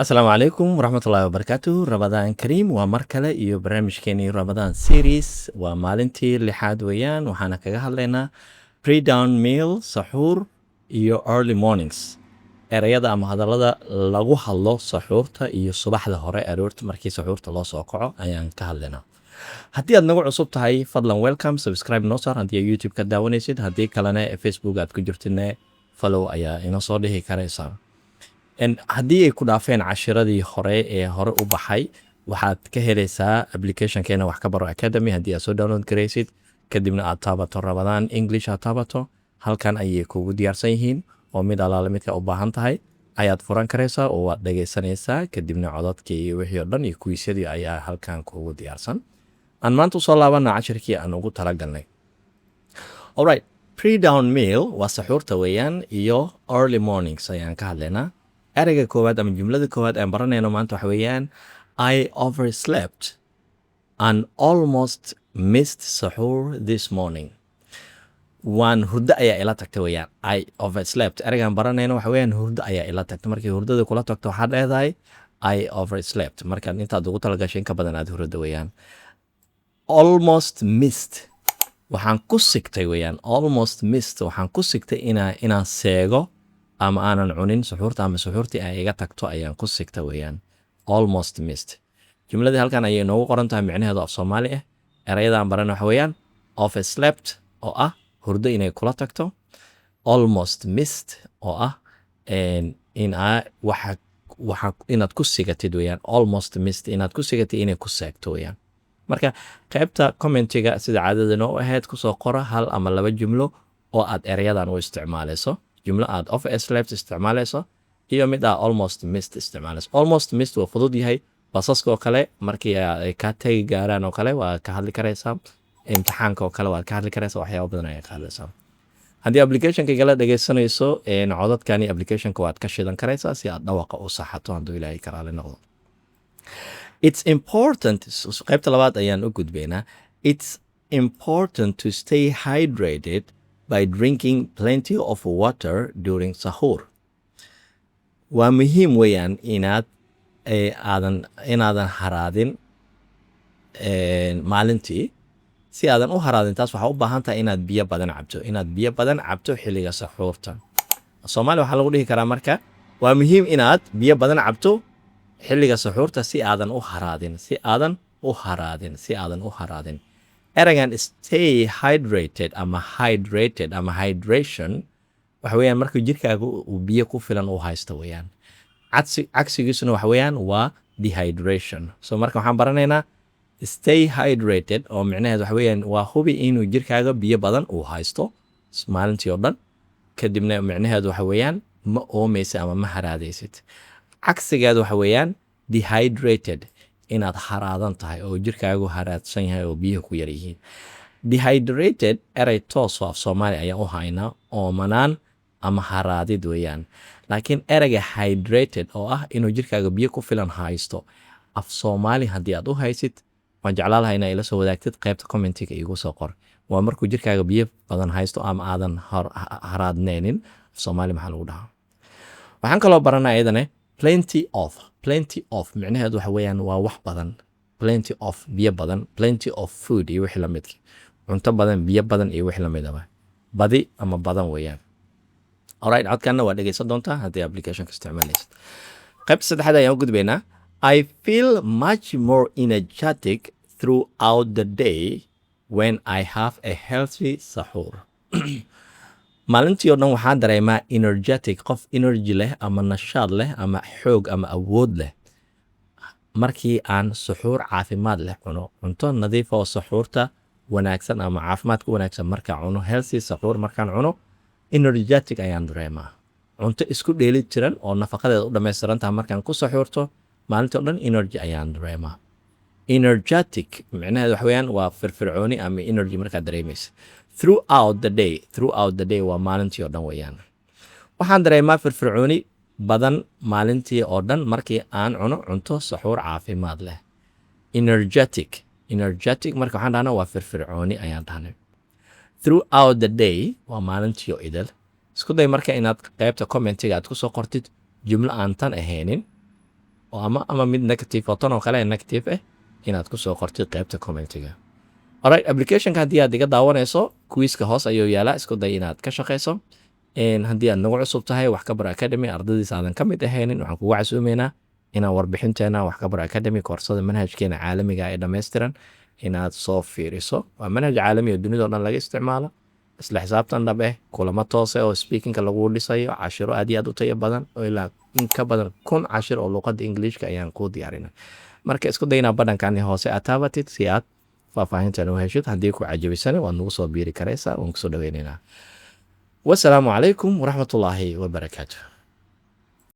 Asalaamu calaykum waraxmatullaahi wabarakaatu. Ramadaan kariim. Waa mar kale iyo barnaamijkeenii Ramadaan series. Waa maalintii lixaad weeyaan. Waxaana kaga hadlaynaa pre-dawn meal, saxuur iyo early mornings, ereyada ama hadallada lagu hadlo saxuurta iyo subaxda hore, aroorta markii saxuurta loo soo kaco ayaan ka hadlaynaa. Haddii aad nagu cusub tahay, fadlan welcome, subscribe noo saar haddii aad YouTube ka daawanaysid. Haddii kalena Facebook aad ku jirtidne, follow ayaa inoo soo dhihi karaysaa. Haddii ay ku dhaafeen cashiradii hore ee hore u baxay, waxaad ka helaysaa applicationkeena Wax Ka Baro Academy. Haddii aad soo download garaysid, kadibna aad taabato Ramadaan English aad taabato, halkan ayay kugu diyaarsan yihiin oo mid alaale midka u baahan tahay ayaad furan karaysaa oo waad dhegaysanaysaa. Kadibna codadkii iyo wixii oo dhan iyo quizyadii ayaa halkan kugu diyaarsan. Aan maanta usoo laabana cashirkii aan ugu talagalnay. Alright, pre-dawn meal waa saxuurta weeyaan iyo early mornings ayaan ka hadlaynaa. Ereyga koowaad ama jumlada koowaad aan baranayno maanta waxa weeyaan "I overslept and almost missed saxuur this morning." Waan hurdo ayaa ila tagtay weeyaan. "I overslept", ereygaan baranayno waxa weeyaan hurdo ayaa ila tagtay. Markii hurdada kula tagto, waxaad leedahay "I overslept". Markaad intaad ugu talagashay in ka badan aad hurdo weeyaan. "Almost missed", waxaan ku sigtay weeyaan. "Almost missed", waxaan ku sigtay inaan seego ama aanan cunin suxuurta ama suxuurtii ay iga tagto ayaan ku sigta weeyaan. "Almost missed". Jumladii halkan ayay inoogu qoran tahay micnaheedu af Soomaali ah. Erayadaan baran waxa weeyaan "overslept" oo ah hurdo inay kula tagto, "almost missed" oo ah in aa waxa waxa inaad ku sigatid weeyaan. "Almost missed", inaad ku sigatid inay ku seegto weeyaan. Marka qaybta commentiga, sida caadada noo ahayd, kusoo qora hal ama laba jumlo oo aad erayadan u isticmaalayso, jumlo aad "overslept" isticmaalayso iyo mid aa "almost missed" isticmaalayso. "Almost missed" waa fudud yahay. Basaska oo kale markii ay kaa tagi gaaraan oo kale waa ka hadli karaysaa, imtixaanka oo kale waad ka hadli karaysaa, waxyaaba badan ayaa ka hadlaysaa. Haddii applicationka igala dhegeysanayso, codadkani applicationka waad ka shidan karaysaa si aad dhawaqa u saxato, hadduu Ilaahay karaali noqdo. "It's important", qaybta labaad ayaan u gudbaynaa. "It's important to stay hydrated by drinking plenty of water during sahur." Waa muhiim weeyaan inaad aadan inaadan haraadin maalintii. Si aadan u haraadin taas, waxaa u baahan tahay inaad biyo badan cabto, inaad biyo badan cabto xilliga saxuurta. Soomaaliya waxaa lagu dhihi karaa marka: waa muhiim inaad biyo badan cabto xilliga saxuurta si aadan u haraadin, si aadan u haraadin, si aadan u haraadin. Ereygan "stay hydrated" ama "hydrated" ama "hydration" waxa weeyaan marka jirkaaga uu biyo ku filan u haysto weeyaan. Cagsigiisuna waxa weeyaan waa dehydration. So marka waxaan baranaynaa "stay hydrated" oo micnaheed waxa weeyaan waa hubi inuu jirkaaga biyo badan uu haysto maalintii oo dhan. Kadibna micnaheedu waxa weeyaan ma oomaysid ama ma haraadaysid. Cagsigeedu waxa weeyaan "dehydrated", inaad haraadan tahay oo jirkaagu haraadsan yahay oo biyuhu ku yar yihiin. "Dehydrated" erey toos oo af Soomaali ayaan u haynaa, oomanaan ama haraadid weeyaan. Laakiin ereyga "hydrated" oo ah inuu jirkaaga biyo ku filan haysto, af Soomaali haddii aad u haysid, waan jeclaan lahaa inaa ila soo wadaagtid. Qaybta commentiga iigu soo qor. Waa markuu jirkaaga biyo badan haysto ama aadan haraadneynin, af Soomaali maxaa lagu dhahaa? Waxaan kaloo baranaa iyadane "plenty of". "Plenty of" micnaheedu waxa weeyaan waa wax badan. "Plenty of", biyo badan, "plenty of food" iyo wixii lamidka, cunto badan, biyo badan iyo wixii lamid aba, badi ama badan weeyaan. Alright, codkanna waa dhegeysan doontaa haddii applicationka isticmaalaysid. Qaybta saddexaad ayaan u gudbaynaa. "I feel much more energetic throughout the day when I have a healthy sahur." Maalintii oo dhan waxaan dareemaa energetic, qof energy leh ama nashaad leh ama xoog ama awood leh, markii aan suxuur caafimaad leh cuno. Cunto nadiif oo suxuurta wanaagsan ama caafimaadka wanaagsan markaan cuno, healthy saxuur markaan cuno, energetic ayaan dareemaa. Cunto isku dheeli tiran oo nafaqadeeda u dhammaystiran tahay markaan ku saxuurto, maalintii o dhan energy ayaan dareemaa. "Energetic" micnaheedu waxa weeyaan waa firfircooni ama energy markaad dareemaysa. "Throughout the day", "throughout the day" waa maalintii oo dhan weeyaan. Waxaan dareemaa firfircooni badan maalintii oo dhan markii aan cuno cunto saxuur caafimaad leh. Energetic, energetic marka waxaan dhahnaa waa firfircooni ayaan dhahnay. "Throughout the day" waa maalintii oo idil. Isku day marka inaad qaybta commentiga aad kusoo qortid jumlo aan tan ahaynin. oo ama mid negative oo tan oo kale negative ah inaad kusoo qortid qaybta commentiga. Alright, applicationka haddii aad iga daawanayso, quizka hoos ayuu yaalaa, isku day inaad ka shaqayso. Haddii aad nagu cusub tahay Wax Ka Bar Academy, ardadiisa aadan ka mid ahaynin, waxaan kugu casuumeynaa inaan warbixinteena Wax Ka Bar Academy, koorsada manhajkeena caalamiga ee dhammaystiran, inaad soo fiiriso. Waa manhaj caalami oo dunida o dhan laga isticmaalo, isla xisaabtan dhab eh, kulamo toose oo speakingka lagu dhisayo, cashiro aad iyo aad u tayo badan oo ilaa in ka badan 1000 cashir oo luuqadda Ingiliishka ayaan kuu diyaarinay. Marka isku day inaad badhankan hoose aad taabatid si aad faahfaahintan u heshid. Haddii ku cajabisana, waad nagu soo biiri karaysaa, waan kusoo dhaweynaynaa. Wasalaamu calaykum waraxmatullaahi wabarakaatu.